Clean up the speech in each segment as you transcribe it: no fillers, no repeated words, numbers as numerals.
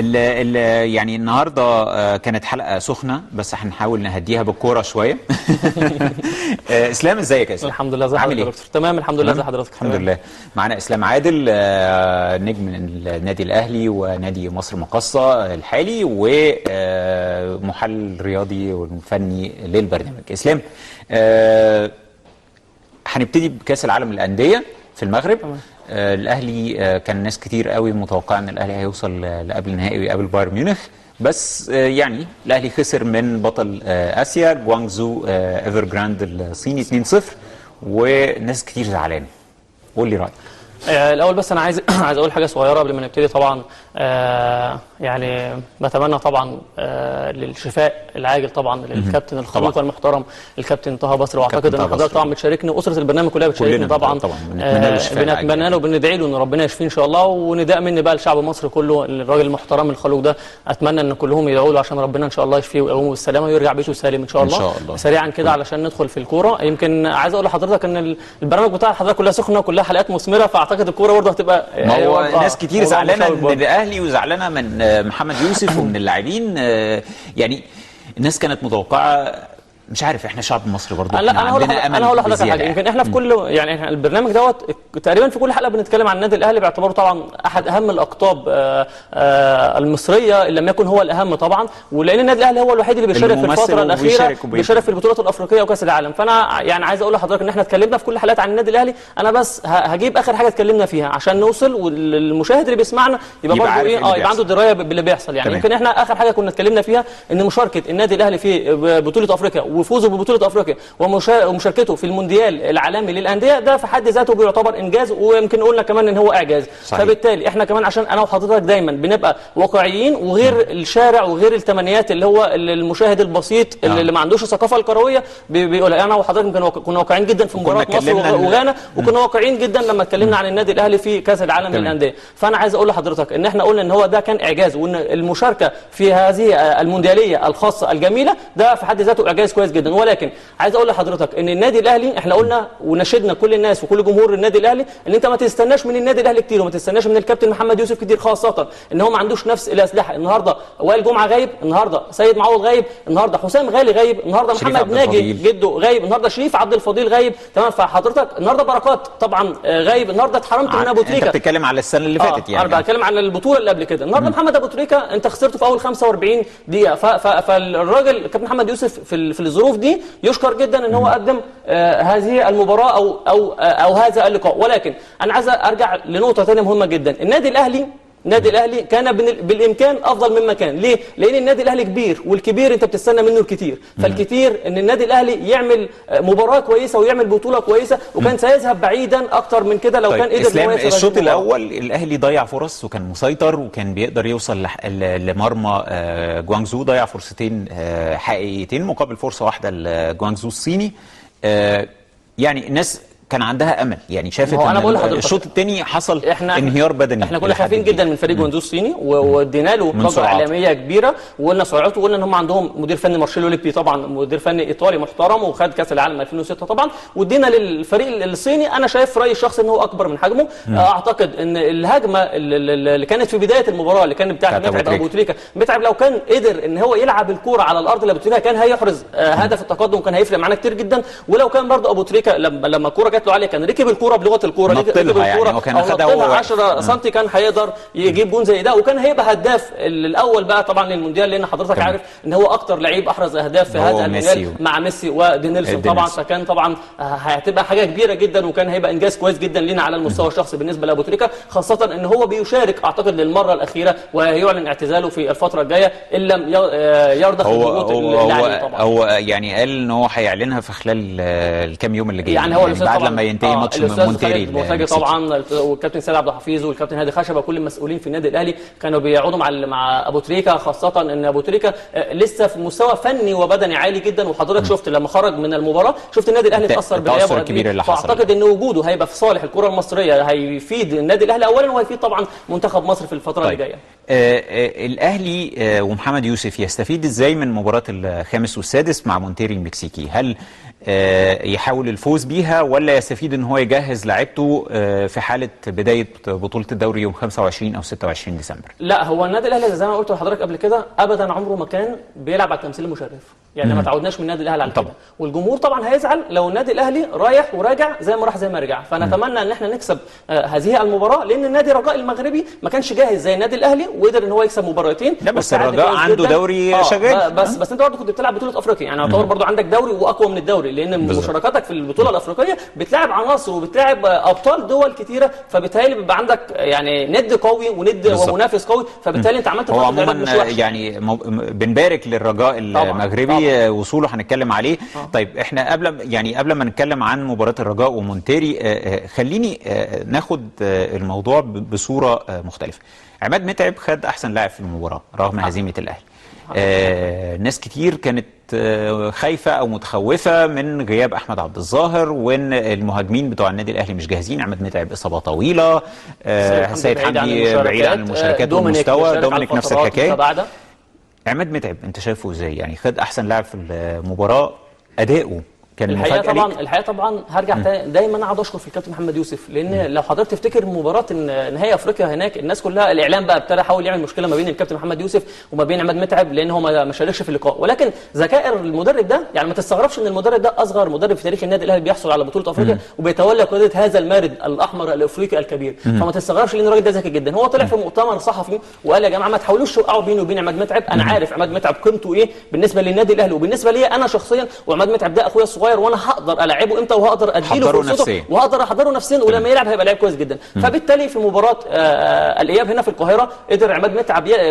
ال ال يعني النهارده كانت حلقة سخنة، بس هنحاول نهديها بالكورة شوية. اسلام، ازيك يا اسلام؟ الحمد لله، ازي عامل حضرتك يا ايه؟ دكتور؟ تمام الحمد لله، ازي تمام؟ حضرتك؟ الحمد تمام. لله. معانا اسلام عادل، نجم النادي الاهلي ونادي مصر مقاصه الحالي، ومحلل رياضي وفني للبرنامج. اسلام، هنبتدي بكاس العالم للاندية في المغرب. الاهلي كان ناس كتير قوي متوقعه ان الاهلي هيوصل لقبل النهائي ويقابل بايرن ميونخ، بس يعني الاهلي خسر من بطل اسيا جوانجزو ايفرجراند الصيني 2-0، وناس كتير زعلانة. قول لي رايك. الاول بس انا عايز عايز اقول حاجة صغيرة قبل ما نبتدي طبعا. يعني بتمنى طبعا للشفاء العاجل طبعا للكابتن الخلوق المحترم الكابتن طه بصري، واعتقد كابتن ان طه حضرتك بصري. طبعا بتشاركني واسره البرنامج كلها بتشاركني كلنا طبعا. طبعا بنتمنى له الشفاء العاجل. بنتمنى له وبندعي له ان ربنا يشفيه ان شاء الله. ونداء مني بقى لشعب مصر كله، الراجل المحترم الخلوق ده، اتمنى ان كلهم يدعوا له عشان ربنا ان شاء الله يشفيه ويقومه بالسلامة ويرجع بيته سالم ان شاء إن الله. شاء الله. سريعا كده علشان ندخل في الكورة، يمكن عايز اقول لحضرتك ان البرنامج بتاع حضرتك كلها سخنة وكلها حلقات مثمره، فاعتقد الكورة برضه هتبقى ما هو ناس كتير موضوع زعلانة مشوق من برضه. الاهلي وزعلانه من محمد يوسف ومن اللاعبين. يعني الناس كانت متوقعه، مش عارف، احنا شعب مصري برضه لا احنا انا هقول عندنا لحضرتك امل انا هقول لحضرتك على بزيادة حاجة. يعني. يمكن احنا في كل يعني إحنا البرنامج دوت تقريبا في كل حلقة بنتكلم عن النادي الاهلي باعتباره طبعا احد اهم الاقطاب المصرية ان لم يكن هو الاهم طبعا، ولان النادي الاهلي هو الوحيد اللي بيشارك في الممثل الفترة الاخيرة وبيشارك بيشارك في البطولات الافريقية وكاس العالم. فانا يعني عايز اقول لحضرتك ان احنا اتكلمنا في كل حلقات عن النادي الاهلي، انا بس هجيب اخر حاجة اتكلمنا فيها عشان نوصل والمشاهد اللي بيسمعنا يبقى يبقى برضه عارف ايه إيه اللي يبقى عنده بيحصل. دراية باللي بيحصل يعني. تمام. يمكن احنا اخر حاجة كنا اتكلمنا فيها ان مشاركة النادي الاهلي في بطوله افريقيا وفوزه ببطولة افريقيا ومشاركته في المونديال العالمي للاندية ده في حد ذاته بيعتبر انجاز، ويمكن قلنا كمان ان هو اعجاز. صحيح. فبالتالي احنا كمان عشان انا وحضرتك دايما بنبقى واقعيين وغير الشارع وغير التمنيات اللي هو المشاهد البسيط اللي ما عندوش الثقافة الكروية بيقولها. انا وحضرتك يمكن كنا واقعيين جدا في وكنا مباراة مصر اتكلمنا وغانا، وكنا واقعيين جدا لما اتكلمنا عن النادي الاهلي في كاس العالم تمام. للاندية. فانا عايز اقول لحضرتك ان احنا قلنا ان هو ده كان اعجاز، وان المشاركة في هذه الموندياليه الخاصة الجميلة ده في حد ذاته اعجاز كويس جدا. ولكن عايز اقول لحضرتك ان النادي الاهلي احنا قلنا ونشدنا كل الناس وكل جمهور النادي الاهلي ان انت ما تستناش من النادي الاهلي كتير، وما تستناش من الكابتن محمد يوسف كتير، خاصة ان هو ما عندوش نفس الاسلحة. النهارده وائل جمعه غايب، النهارده سيد معوض غايب، النهارده حسام غالي غايب، النهارده شريف محمد عبد ناجي الفضيل. جده غايب، النهارده شريف عبد الفضيل غايب. تمام، فحضرتك النهارده بركات طبعا غايب، النهارده اتحرمت من ابو انت تريكه. بتتكلم على السنة اللي فاتت يعني. انا بتكلم عن البطولة اللي قبل كده. النهارده محمد ابو تريكه انت خسرته في اول 45 دقيقة، فالراجل كابتن محمد يوسف في الظروف دي يشكر جدا ان هو قدم هذه المباراة او او او هذا اللقاء. ولكن انا عايز ارجع لنقطة ثانية مهمة جدا. النادي الاهلي كان بالامكان افضل مما كان. ليه؟ لان النادي الاهلي كبير، والكبير انت بتستنى منه الكتير، فالكتير ان النادي الاهلي يعمل مباراة كويسة ويعمل بطوله كويسة، وكان سيذهب بعيدا اكتر من كده لو طيب كان قدر إن هو اسلام، يكسب هذه الشوط المباراة. الاول الاهلي ضيع فرص وكان مسيطر وكان بيقدر يوصل لمرمى جوانجزو، ضيع فرصتين حقيقيتين مقابل فرصة واحدة لجوانجزو الصيني. يعني الناس كان عندها امل، يعني شافت ما هو ان أنا بقول لحضرتك الشوط الثاني حصل احنا انهيار بدني احنا كنا إلى حد خايفين كبير. جدا من فريق جواندو الصيني وادينا له من ضجه سرعته. اعلامية كبيرة، وقلنا سرعته، وقلنا ان هم عندهم مدير فني مارشيلو ليبي طبعا مدير فني ايطالي محترم وخد كاس العالم 2006 طبعا، وادينا للفريق الصيني انا شايف رايي الشخصي ان هو اكبر من حجمه. اعتقد ان الهجمة اللي كانت في بداية المباراة اللي كانت بتاعت بتاعت أبو متعب تريكة. ابو تريكه، متعب لو كان قدر ان هو يلعب الكورة على الارض لابو تريكه كان هيحرز هدف التقدم، وكان هيفرق معانا كتير جدا. ولو كان برضه ابو تريكه لما الكورة جات له عليه كان ركب الكورة بلغه الكورة، نط ركب لها يعني، الكورة هو كان او أخدها نط لها وهو واقف. 10 سم كان هيقدر يجيب جون زي ده، وكان هيبقى هداف الاول بقى طبعا للمونديال، لان حضرتك تمام. عارف ان هو اكتر لعيب احرز اهداف في هو هذا ميسي المونديال مع ميسي ودينيلسون طبعا. دينيلسون. فكان طبعا هتبقى حاجة كبيرة جدا، وكان هيبقى انجاز كويس جدا لينا على المستوى الشخصي بالنسبة لابو تريكه، خاصة ان هو بيشارك اعتقد للمرة الاخيرة وهيعلن اعتزاله في الفترة الجاية ان لم يرضخ هو لضغوط هو هو, اللاعبين طبعا. هو يعني قال ان هو هيعلنها في خلال الكام يوم اللي جايين، يعني هو يعني الاستاذ بعد طبعا لما ينتهي ماتش الاستاذ مونتيري خالد مرتجي المكسيكي. طبعا والكابتن سيد عبد الحفيظ والكابتن هادي خشبه، كل المسؤولين في النادي الاهلي كانوا بيقعدوا مع ابو تريكه، خاصة ان ابو تريكه لسه في مستوى فني وبدني عالي جدا. وحضرتك شفت لما خرج من المباراة، شفت النادي الاهلي اتاثر التأثر بغيابه قد الكبير إيه. اللي حصل. فاعتقد ان وجوده هيبقى في صالح الكره المصرية، هيفيد النادي الاهلي اولا، وهيفيد طبعا منتخب مصر في الفترة طيب اللي جاية. الاهلي ومحمد يوسف يستفيد ازاي من مباراة الخامس والسادس مع مونتيري المكسيكي؟ هل يحاول الفوز بيها ولا يستفيد ان هو يجهز لعيبته في حاله بداية بطوله الدوري يوم 25 او 26 ديسمبر؟ لا، هو النادي الاهلي زي ما قلت لحضرتك قبل كده ابدا عمره ما كان بيلعب على التمثيل المشرف، يعني ما تعودناش من النادي الاهلي على كده، والجمهور طبعا هيزعل لو النادي الاهلي رايح وراجع زي ما راح زي ما رجع. فنتمنى ان احنا نكسب هذه المباراة، لان النادي الرجاء المغربي ما كانش جاهز زي النادي الاهلي وقدر ان هو يكسب مباراتين. لا بس الرجاء عنده دوري شغال، بس انت برضه كنت بتلعب بطوله افريقيا، يعني يعتبر برضه عندك دوري واقوى من الدوري، لان مشاركاتك في البطولة الافريقية بتلعب عناصر وبتلعب ابطال دول كتيرة، فبالتالي بيبقى عندك يعني ند قوي وند ومنافس قوي، فبالتالي انت عملت هو عموما يعني بنبارك للرجاء المغربي وصوله، هنتكلم عليه. طيب احنا قبل ما نتكلم عن مباراة الرجاء ومونتيري، خليني ناخد الموضوع بصورة مختلفة. عماد متعب خد احسن لاعب في المباراة رغم هزيمة الاهلي. ناس كتير كانت خايفة أو متخوفة من غياب أحمد عبد الظاهر، وإن المهاجمين بتوع النادي الأهلي مش جاهزين. عماد متعب إصابة طويلة، سيد حمدي بعيد عن المشاركات والمستوى، دومينيك نفس الحكاية. عماد متعب أنت شايفه إزاي؟ يعني خد أحسن لاعب في المباراة، أداؤه كان الحقيقة طبعا الحقيقة طبعا هرجع دايما اقعد اشكر في الكابتن محمد يوسف، لان لو حضرتك تفتكر مباراة نهائي افريقيا هناك الناس كلها الاعلام بقى ابتدى يحاول يعمل مشكلة ما بين الكابتن محمد يوسف وما بين عماد متعب، لان هو ما شاركش في اللقاء. ولكن ذكاء المدرب ده، يعني ما تستغربش ان المدرب ده اصغر مدرب في تاريخ النادي الاهلي بيحصل على بطوله افريقيا وبيتولى قيادة هذا المارد الاحمر الافريقي الكبير، فما تستغربش لان الراجل ده ذكي جدا. هو طلع في مؤتمر صحفي وقال يا جماعة ما تحاولوش توقعوا بيني وبين عماد متعب، انا عارف عماد متعب قيمته ايه بالنسبة للنادي الاهلي وبالنسبة لي انا شخصيا، وعماد متعب ده اخويا الصغير وانا هقدر العبه امتى وهقدر اديله فرصته وهقدر احضره نفسيا، ولما يلعب هيبقى لعيب كويس جدا. فبالتالي في مباراة الاياب هنا في القاهرة قدر عماد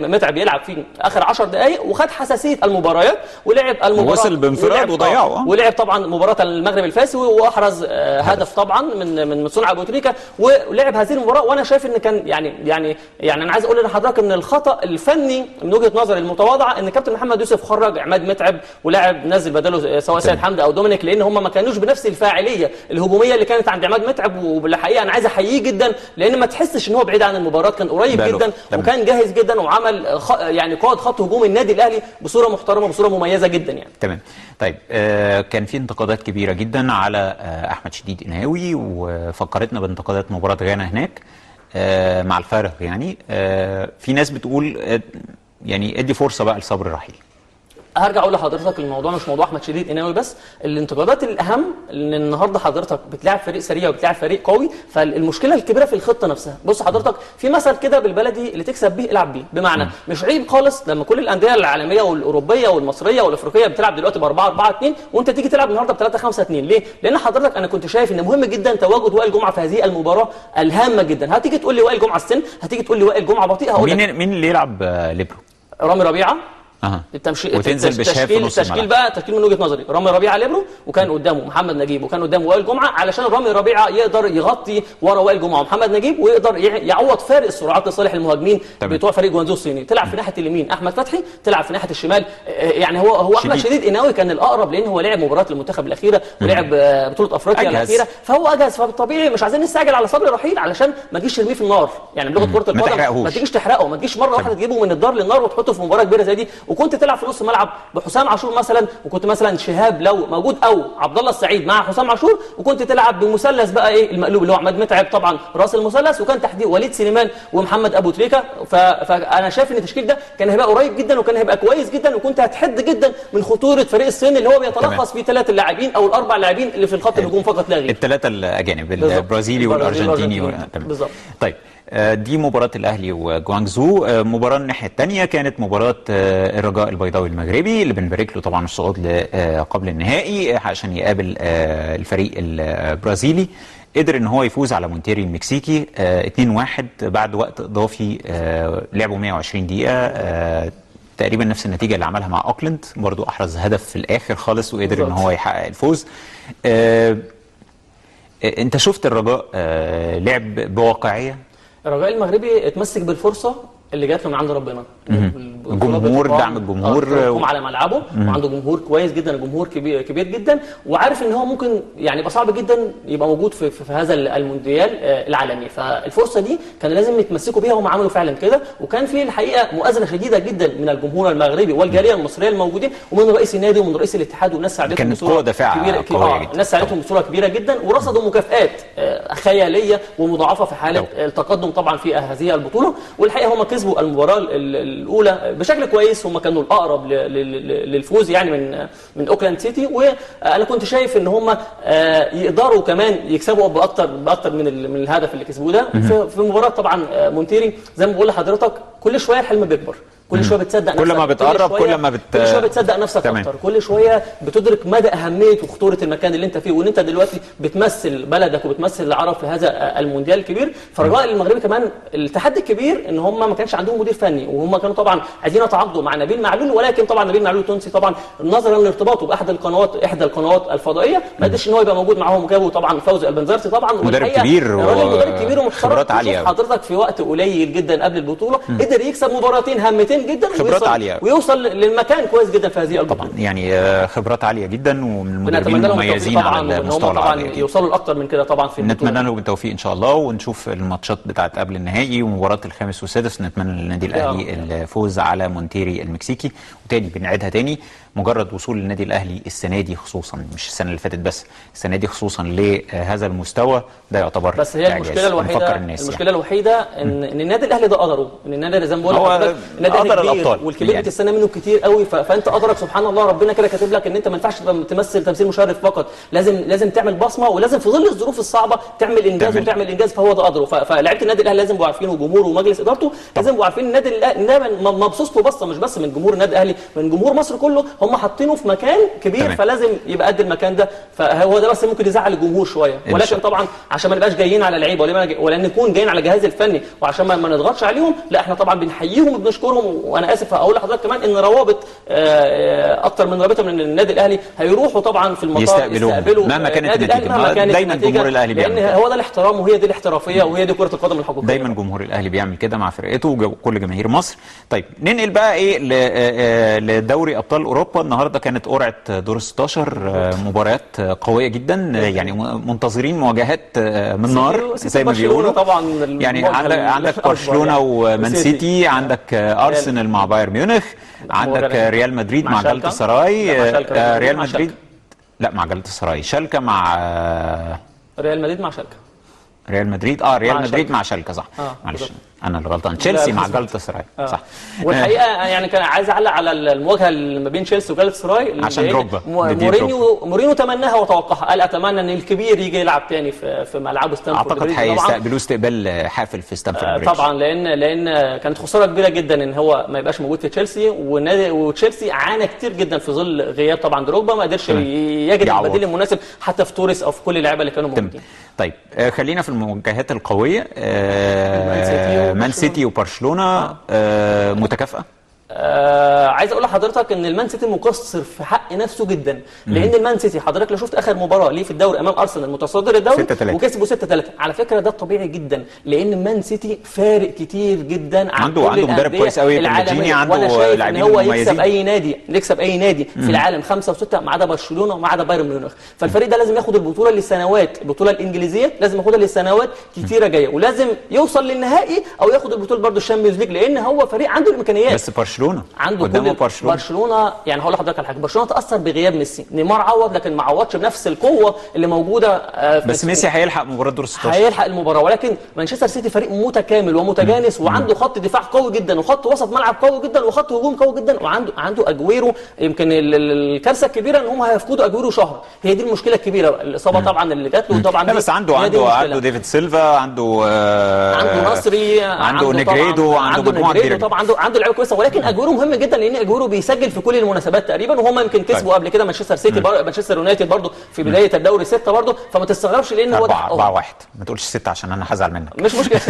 متعب يلعب في اخر 10 دقائق وخد حساسية المباريات ولعب المباراة، وصل بانفراد وضيعه، ولعب طبعا مباراة المغرب الفاسي واحرز هدف طبعا من صنع ابو تريكه، ولعب هذه المباراة. وانا شايف ان كان يعني يعني يعني انا عايز اقول لحضرتك ان الخطا الفني من وجهه نظري المتواضعة ان كابتن محمد يوسف خرج عماد متعب ولعب نزل بداله سواء سيد حمدي او دومينيك، لان هم ما كانوش بنفس الفاعلية الهجومية اللي كانت عند عماد متعب. وبالحقيقة انا عايز احييه جدا لان ما تحسش ان هو بعيد عن المباراة، كان قريب جدا وكان جاهز جدا وعمل يعني قاد خط هجوم النادي الاهلي بصورة محترمه بصورة مميزة جدا يعني. تمام. طيب كان في انتقادات كبيرة جدا على احمد شديد قناوي، وفكرتنا بانتقادات مباراة غانا هناك مع الفارق. يعني في ناس بتقول يعني ادي فرصة بقى لصبري رحيل. هرجع اقول لحضرتك الموضوع مش موضوع احمد شديد قناوي بس، الانتقادات الاهم ان النهارده حضرتك بتلاعب فريق سريع وبتلاعب فريق قوي، فالمشكلة الكبيرة في الخطة نفسها. بص حضرتك في مثل كده بالبلدي اللي تكسب بيه العب بيه، بمعنى مش عيب خالص لما كل الاندية العالمية والاوروبيه والمصريه والافريقيه بتلعب دلوقتي ب 4-4-2 وانت تيجي تلعب النهارده ب 3-5-2. ليه؟ لان حضرتك انا كنت شايف ان مهم جدا تواجد وائل جمعه في هذه المباراة الهامة جدا. هتيجي تقول لي وائل جمعه السن، هتيجي تقول لي وائل جمعه بطيء، هقول لك مين اللي يلعب ليبرو؟ رامي ربيعة. وتنزل بشهاب في نص الملعب. التشكيل بقى تشكيل من وجهه نظري رامي ربيعة ليبرو، وكان قدامه محمد نجيب وكان قدامه وائل جمعه، علشان رامي ربيعة يقدر يغطي ورا وائل جمعه ومحمد نجيب ويقدر يعوض فارق السرعات لصالح المهاجمين بتوع فريق جوانزو الصيني. تلعب في ناحية اليمين احمد فتحي، تلعب في ناحية الشمال يعني هو احمد شديد قناوي كان الاقرب لان هو لعب مباراة المنتخب الاخيرة ولعب بطوله افريقيا الاخيرة، فهو اجهز. فبالطبيعي مش عايزين نستعجل على صبري رحيل علشان ما تجيش ترميه في النار، يعني بلغه كره القدم ما تجيش تحرقه، ما تجيش مرة واحدة تجيبه من الدار للنار وتحطه في مباراة كبيرة زي دي. وكنت تلعب في نص الملعب بحسام عاشور مثلا، وكنت مثلا شهاب لو موجود او عبد الله السعيد مع حسام عاشور، وكنت تلعب بمثلث بقى ايه المقلوب اللي هو عماد متعب طبعا راس المثلث، وكان تحديد وليد سليمان ومحمد ابو تريكه. فانا شايف ان التشكيل ده كان هيبقى قريب جدا وكان هيبقى كويس جدا، وكنت هتحد جدا من خطورة فريق الصين اللي هو بيتلخص في 3 لاعبين او ال4 لاعبين اللي في الخط الهجوم فقط لا غير، الثلاثة الاجانب البرازيلي والارجنتيني. بالظبط. طيب دي مباراة الأهلي وجوانجزو. مباراة الناحية الثانية كانت مباراة الرجاء البيضاوي المغربي اللي بنبارك له طبعا الصعود قبل النهائي عشان يقابل الفريق البرازيلي. قدر ان هو يفوز على مونتيري المكسيكي 2-1 بعد وقت اضافي لعبوا 120 دقيقة، تقريبا نفس النتيجة اللي عملها مع أوكلاند، برضو أحرز هدف في الآخر خالص وقدر ان هو يحقق الفوز. انت شفت الرجاء لعب بواقعية؟ الرجاء المغربي اتمسك بالفرصه اللي جات له من عند ربنا. جمهور، دعم الجمهور، بتقام على ملعبه، وعنده جمهور كويس جدا، جمهور كبير كبير جدا، وعارف ان هو ممكن يعني يبقى صعب جدا يبقى موجود في هذا المونديال العالمي. فالفرصه دي كان لازم يتمسكوا بيها، وهم عملوا فعلا كده. وكان في الحقيقة مؤازره شديدة جدا من الجمهور المغربي والجاليه المصرية الموجودين، ومن رئيس النادي ومن رئيس الاتحاد، والناس ساعدتهم بصورة كبيرة قوية جدا. الناس ساعدتهم بصورة كبيرة جدا، ورصدوا مكافآت خيالية ومضاعفه في حاله التقدم طبعا في هذه البطولة. والحقيقة هم كسبوا المباراة الاولى بشكل كويس، هم كانوا الاقرب للفوز يعني من اوكلاند سيتي. وانا كنت شايف ان هم يقدروا كمان يكسبوا باكتر من الهدف اللي كسبوه ده في مباراة طبعا مونتيري. زي ما بقول لحضرتك، كل شوية الحلم بيكبر، كل شوية بتصدق نفسك، كل ما بتقرب كل شوية بتصدق نفسك اكتر، كل شوية بتدرك مدى اهمية وخطورة المكان اللي انت فيه، وان انت دلوقتي بتمثل بلدك وبتمثل العرب في هذا المونديال الكبير. فالرجاء المغربي كمان التحدي الكبير ان هم ما كانش عندهم مدير فني، وهم كانوا طبعا عايزين يتعاقدوا مع نبيل معلول، ولكن طبعا نبيل معلول التونسي طبعا نظرا لارتباطه باحد القنوات، احدى القنوات الفضائية، ما قدرش ان هو يبقى موجود معاهم. وجابوا طبعا فوزي البنزرتي طبعا، مدرب كبير، مدرب كبير وخبرات عالية. حضرتك في وقت قليل جدا قبل البطولة قدر يكسب مباراتين هامتين جدا، خبرات عالية، ويوصل للمكان كويس جدا في هذه البطولة. طبعا يعني خبرات عالية جدا، ومن المدربين المميزين على المستوى العالمي، يوصلوا لاكثر من كده طبعا في البطولة. نتمنى لهم التوفيق ان شاء الله، ونشوف الماتشات بتاعت قبل النهائي ومباراة الخامس والسادس. نتمنى للنادي الاهلي الفوز على مونتيري المكسيكي. وتاني بنعيدها تاني، مجرد وصول النادي الاهلي السنة دي خصوصا، مش السنة اللي فاتت بس، السنة دي خصوصا لهذا المستوى ده يعتبر. بس هي المشكلة الوحيدة، المشكلة الوحيدة ان النادي الاهلي ده قدره، ان النادي زي ما بقول لحضرتك النادي الاهلي كبير، والكبير يعني بتستنى منه كتير قوي. فانت قدرك سبحان الله، ربنا كده كاتب لك ان انت ما ينفعش تمثل تمثيل مشرف فقط، لازم تعمل بصمة، ولازم في ظل الظروف الصعبة تعمل انجاز وتعمل انجاز، فهو ده قدره. فلاعيبه النادي الاهلي لازم يبقوا عارفين، وجمهوره ومجلس ادارته لازم يبقوا عارفين النادي الاهلي مبسوط له بصة، مش بس من جمهور النادي الاهلي، من جمهور مصر كله. هم حاطينه في مكان كبير. تمام. فلازم يبقى قد المكان ده، فهو ده بس ممكن يزعل الجمهور شوية، ولكن طبعا عشان ما نبقاش جايين على لعيبة ولا نكون جايين على الجهاز الفني، وعشان ما نضغطش عليهم، لا احنا طبعا بنحييهم وبنشكرهم. وانا اسف اقول لحضرتك كمان ان روابط اكتر من رابطه من النادي الاهلي هيروحوا طبعا في المطار يستقبلوا مهما كانت النتيجة. دايما جمهور الاهلي بيعمل لان هو ده الاحترام، وهي دي الاحترافية، وهي دي كره القدم الحقيقية. دايما جمهور الاهلي بيعمل كده مع فرقته وكل جماهير مصر. طيب ننقل بقى ايه لدوري ابطال اوروبا. النهارده كانت قرعه دور 16، مباريات قوية جدا، يعني منتظرين مواجهات من نار زي ما بيقولوا طبعا. يعني عندك برشلونة ومان سيتي، عندك ارسنال مع بايرن ميونخ، عندك ريال مدريد مع جالطة سراي، ريال مدريد لا مع جالطة سراي، شالكه مع ريال مدريد مع شالكه، ريال مدريد ريال مدريد مع شالكه صح، معلش انا اللي غلطان، تشيلسي مع جالطة سراي صح. والحقيقة يعني كان عايز اعلق على المواجهة اللي ما بين تشيلسي وجالطة سراي عشان دروجبا. مورينيو تمناها وتوقعها، قال اتمنى ان الكبير يجي يلعب تاني في ملعبه ستامفورد بريدج. اعتقد هيستقبلوه استقبال حافل في ستامفورد بريدج طبعا، لان كانت خسارة كبيرة جدا ان هو ما يبقاش موجود في تشيلسي، وتشيلسي عانى كتير جدا في ظل غياب طبعا دروجبا، ما قدرش يجد البديل المناسب حتى في توريس او في كل اللعيبة اللي كانوا موجودين. طيب خلينا في المواجهات القوية، مان سيتي وبرشلونة متكافئة. عايز اقول لحضرتك ان المان سيتي مقصر في حق نفسه جدا، لان المان سيتي حضرتك لو شفت اخر مباراة ليه في الدوري امام ارسنال متصدر الدوري وكسبوا 6-3، على فكرة ده الطبيعي جدا، لان مان سيتي فارق كتير جدا عن عنده مدرب كويس قوي بلجيني، عنده لاعبين مميزين، هو يكسب اي نادي، يكسب اي نادي في العالم 5 و6 ما عدا برشلونة وما عدا بايرن ميونخ. فالفريق ده لازم ياخد البطولة لسنوات، البطولة الانجليزية لازم ياخدها لسنوات كتيرة جاية، ولازم يوصل للنهائي او ياخد البطولة برده ال Champions League، لان هو فريق عنده الامكانيات. بس برشلونة عنده قدامه برشلونة، يعني هقول لحضرتك على حاجة، برشلونة تاثر بغياب ميسي، نيمار عوض لكن ما عوضش بنفس القوة اللي موجودة. بس ميسي هيلحق مباراة دور 16، هيلحق المباراة، ولكن مانشستر سيتي فريق متكامل ومتجانس، وعنده خط دفاع قوي جدا، وخط وسط ملعب قوي جدا، وخط هجوم قوي جدا، وعنده اجويرو. يمكن الكارثة الكبيرة ان هم هيفقدوا اجويرو شهر، هي دي المشكلة الكبيرة، الاصابة طبعا اللي جات له طبعا. لا بس عنده ديفيد سيلفا، عنده عنده نصري، عنده نجريدو، عنده مجموعة كبيرة طبعا، عنده لعيبة كويسة، ولكن اجويرو مهم جدا لان اجويرو بيسجل في كل المناسبات تقريبا، وهم يمكن كسبوا قبل كده مانشستر سيتي مانشستر يونايتد برضه في بداية الدوري 6 برضه، فما تستغربش لان هو 4-1، ما تقولش 6 عشان انا هزعل منك. مش مشكلة،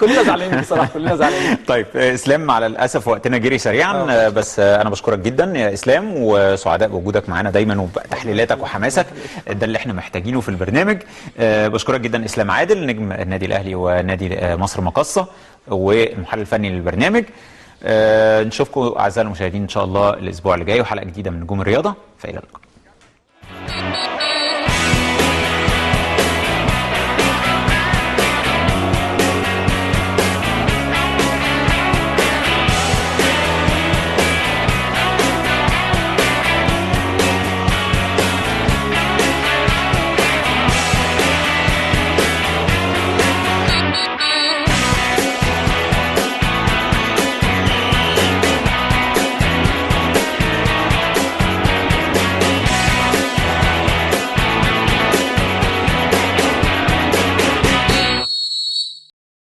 كلنا زعلانين بصراحة، كلنا زعلانين. طيب اسلام، على الاسف وقتنا جري سريعا، بس انا بشكرك جدا يا اسلام، وسعداء بوجودك معانا دايما وبتحليلاتك وحماسك، ده اللي احنا محتاجينه في البرنامج. بشكرك جدا اسلام عادل، نجم النادي الاهلي ونادي مصر مقاصه والمحلل الفني للبرنامج. نشوفكم اعزائي المشاهدين ان شاء الله الاسبوع اللي جاي وحلقه جديدة من نجوم الرياضة، فالى اللقاء.